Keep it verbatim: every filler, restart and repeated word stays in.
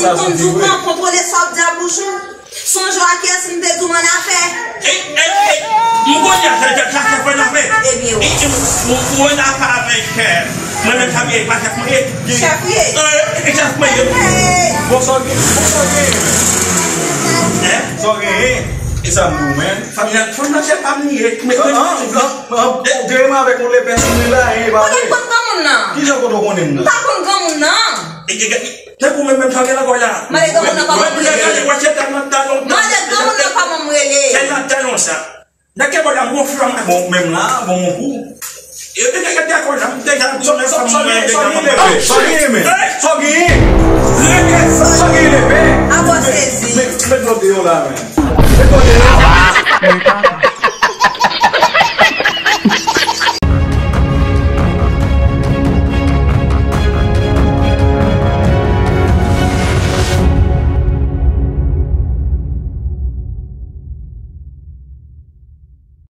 sa soti vre. Kontwole sa w ap di a bouch ou. Sonje w a kiyès m te di w m annafè. E, e, e, m konnen sa, sa, sa, sa fè annafè. Ebyen wi. E, e, m, m, m annafè avèk, e, mwen menm sa m ye, pa chèf mwen ye. Chèf ou ye? E, e, chèf mwen ye. Bon, sa w gen, bon, sa w gen. Hein? Sa w gen. E sa m di w, men. Fanm nan, fanm nan se pa m li ye. Men, men, an, an, an, ou te renmen avèk yon lepè sou mwen la, e pa vre. Ou pa konn granmoun nan. Kijan kote w konnen m nan? M pa konn granmoun nan. E, e, e, tankou mwen menm sa gen lakòl la. Mande granmoun nan kòman m rele. Mande granmoun nan kòman m rele. Se nan talon sa. Nan ke bò la, m gon flanm. Bon, menm la, bon, mon kou. E, e, e, dakò la, m deja di w, men fanm mwen deja. Sa w gen, men? Sa w gen? Sa w gen, lepè? Abò sezi. Met, met dlo deyò la, men. Met dlo deyò.